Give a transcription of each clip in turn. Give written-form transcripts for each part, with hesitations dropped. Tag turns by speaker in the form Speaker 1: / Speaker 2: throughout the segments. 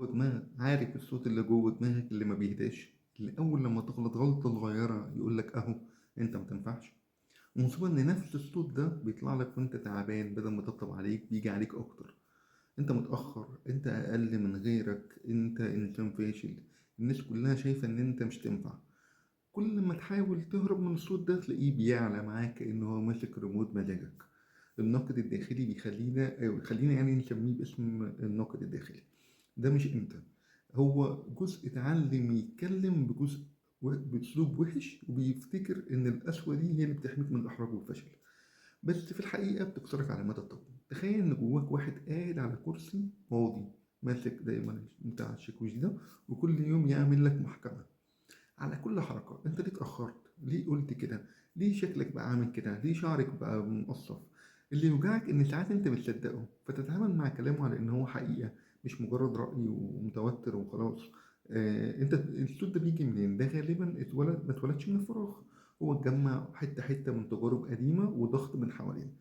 Speaker 1: دماغك، عارف الصوت اللي جوه دماغك اللي ما بيهداش، اللي اول لما تغلط غلطة صغيرة يقول لك اهو انت ما تنفعش. المصيبة ان نفس الصوت ده بيطلع لك وانت تعبان، بدل ما يطبطب عليك بيجي عليك اكتر. انت متأخر، انت اقل من غيرك، انت انسان فاشل، الناس كلها شايفة ان انت مش تنفع. كل ما تحاول تهرب من الصوت ده تلاقيه بيعلى معاك كأنه هو ماسك ريموت مزاجك. الناقد الداخلي بيخلينا أو خلينا يعني نسميه باسم الناقد الداخلي. ده مش انت، هو جزء اتعلم يتكلم بجزء باسلوب وحش، وبيفتكر ان القسوة دي هي اللي بتحميك من الاحراج والفشل، بس في الحقيقة بتكسرك على المدى الطويل. تخيل ان جواك واحد قاعد على كرسي فاضي ماسك دايما بتاع الشاكوش ده، وكل يوم يعمل لك محكمة على كل حركة. انت ليه اتأخرت؟ ليه قلت كده؟ ليه شكلك بقى عامل كده؟ ليه شعرك بقى مقصف؟ اللي يوجعك ان ساعات انت بتصدقه، فتتعامل مع كلامه على ان هو حقيقة، مش مجرد رأي ومتوتر وخلاص. انت الصوت ده بيجي منين؟ ده غالبا اتولد، ما اتولدش من الفراغ، هو اتجمع حتة حتة من تجارب قديمة وضغط من حوالينا.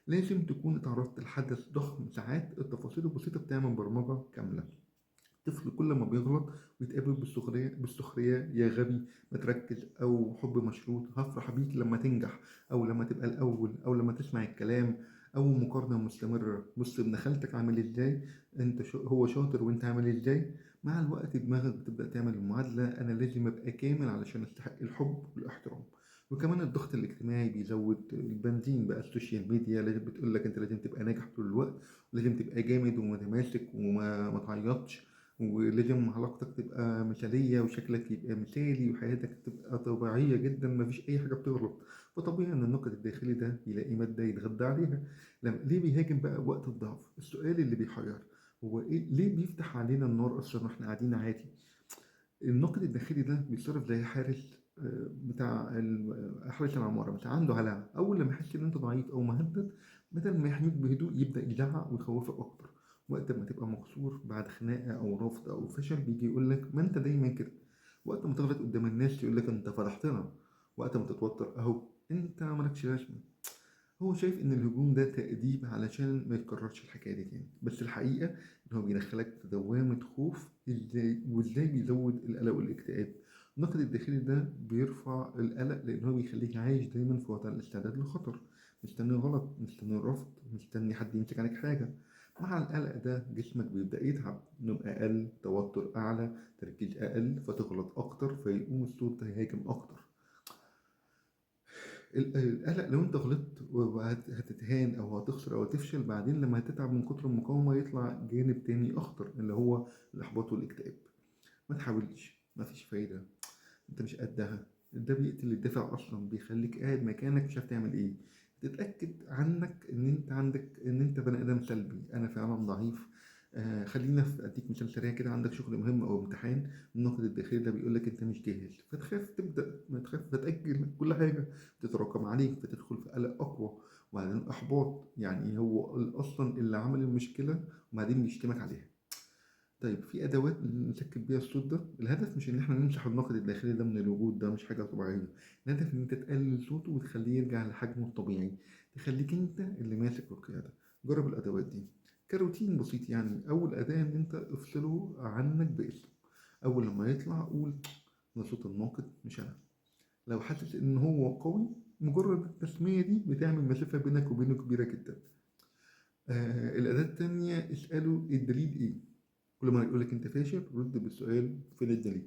Speaker 1: لازم تكون اتعرضت لحدث ضخم، ساعات التفاصيل البسيطة بتعمل برمجة كاملة. طفل كل ما بيغلط ويتقابل بالسخرية، يا غبي، ما تركز، أو حب مشروط، هفرح بيك لما تنجح، أو لما تبقى الأول، أو لما تسمع الكلام، أو مقارنة مستمرة، بص ابن خالتك عامل إزاي، أنت هو شاطر وأنت عامل إزاي. مع الوقت دماغك بتبدأ تعمل المعادلة: أنا لازم أبقى كامل علشان أستحق الحب والاحترام. وكمان الضغط الاجتماعي بيزود البنزين بقى. ال social media لازم بتقول لك انت لازم تبقى ناجح طول الوقت، ولازم تبقى جامد ومتماسك وما ما تعيطش، ولازم علاقتك تبقى مثالية وشكلك يبقى مثالي وحياتك تبقى طبيعية جدا مفيش أي حاجة بتغلط. فطبيعي إن النقد الداخلي ده يلاقي مادة يتغذى عليها. ليه بيهاجم بقى وقت الضعف؟ السؤال اللي بيحير هو إيه؟ ليه بيفتح علينا النار أصلا وإحنا قاعدين عادي؟ النقد الداخلي ده بيتصرف زي حارس، بتاع حارس العمارة مثلا، عنده هلع. أول لما يحس إن أنت ضعيف أو مهدد، بدل ما يحميك بهدوء يبدأ يزعق ويخوفك أكتر. وقت ما تبقى مكسور بعد خناقة أو رفض أو فشل بيجي يقول لك ما أنت دايما كده. وقت ما تغلط قدام الناس يقول لك أنت فضحتنا. وقت ما تتوتر أهو أنت مالكش لازمة. هو شايف إن الهجوم ده تأديب علشان ما يتكررش الحكاية دي تاني، بس الحقيقة إن هو بيدخلك في دوامة خوف. إزاي؟ وإزاي بيزود القلق والاكتئاب؟ النقد الداخلي ده بيرفع القلق لأن هو بيخليك عايش دايما في وضع الاستعداد للخطر، مستني غلط، مستني الرفض، مستني حد يمسك عليك حاجة. مع القلق ده جسمك بيبدأ يتعب، نوم أقل، توتر أعلى، تركيز أقل، فتغلط أكتر، فيقوم الصوت ده يهاجم أكتر. القلق لو انت غلطت هتتهان او هتخسر او هتفشل، بعدين لما هتتعب من كتر المقاومة يطلع جانب تاني اخطر اللي هو الاحباط والاكتئاب. ما تحاولش، ما فيش فايدة، انت مش قدها. ده بيقتل الدافع اصلا، بيخليك قاعد مكانك مش عارف تعمل ايه. تتأكد عنك ان انت عندك ان انت بني ادم سلبي، انا فعلا ضعيف. خلينا في اديك مثال سريع كده. عندك شغل مهم او امتحان، النقد الداخلي ده بيقول لك انت مش جاهز، فتخاف تبدا، ما تخاف فتاجل كل حاجه، تتراكم عليك فتدخل في قلق اقوى وبعدين احباط. يعني هو اصلا اللي عمل المشكله وبعدين بيشتمك عليها. طيب في ادوات نسكت بيها الصوت ده. الهدف مش ان احنا نمسح النقد الداخلي ده من الوجود، ده مش حاجه طبيعيه. الهدف ان انت تقلل صوته وتخليه يرجع لحجمه الطبيعي، تخليك انت اللي ماسك القياده. جرب الادوات دي كروتين بسيط. يعني اول اداه ان انت افصله عنك باسم. اول لما يطلع قول ده صوت الناقد مش انا. لو حاسس ان هو قوي، مجرد التسميه دي بتعمل مسافه بينك وبينه كبيره جدا. الاداه التانية، اساله الدليل ايه. كل ما يقولك انت فاشل رد بالسؤال فين الدليل،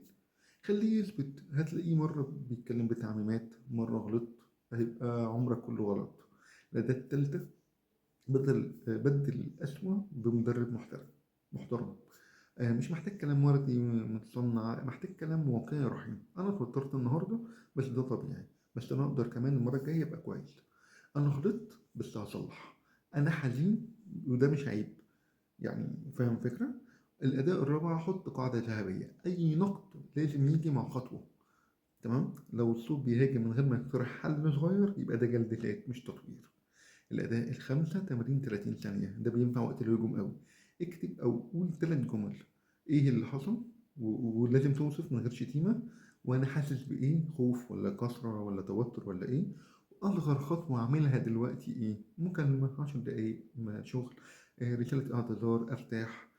Speaker 1: خليه يثبت. هتلاقيه مرة بيتكلم بتعميمات، مرة غلط، هيبقى عمرك كله غلط. الأداة التالتة، بدل القسوة بمدرب محترم محترم. مش محتاج كلام وردي متصنع، محتاج كلام واقعي رحيم. انا اتوترت النهارده بس ده طبيعي، بس انا اقدر كمان المره الجايه ابقى كويس. انا غلطت بس هصلح. انا حزين وده مش عيب. يعني فاهم الفكرة؟ الأداء الرابع، حط قاعدة ذهبية: أي نقد لازم يجي مع خطوة. تمام؟ لو الصوت بيهاجم من غير ما يقترح حل صغير يبقى ده جلد ذات مش تطوير. الأداء الخامسة، تمرين 30 ثانية، ده بينفع وقت الهجوم قوي. اكتب أو قول ثلاث جمل: إيه اللي حصل، ولازم توصف من غير شتيمة، وأنا حاسس بإيه، خوف ولا كسرة ولا توتر ولا إيه، أصغر خطوة أعملها دلوقتي إيه، مكالمة 10 دقايق مع شغل، رسالة اعتذار، أرتاح.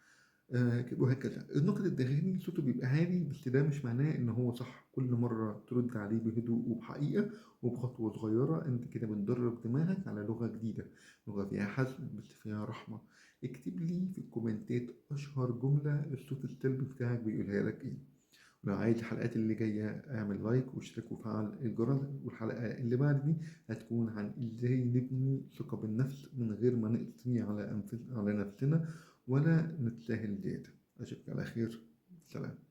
Speaker 1: وهكذا. الناقد الداخلي صوته بيبقى عالي، بس ده مش معناه إن هو صح. كل مرة ترد عليه بهدوء وبحقيقة وبخطوة صغيرة، أنت كده بتدرب دماغك على لغة جديدة، لغة فيها حزم بس فيها رحمة. اكتب لي في الكومنتات أشهر جملة الصوت السلبي بتاعك بيقولها لك إيه. ولو عايز الحلقات اللي جاية اعمل like واشترك وفعل الجرس. والحلقة اللي بعد دي هتكون عن ازاي نبني ثقة بالنفس من غير ما نقسي على نفسنا ولا نتساهل زيادة. أشوفك على خير، سلام.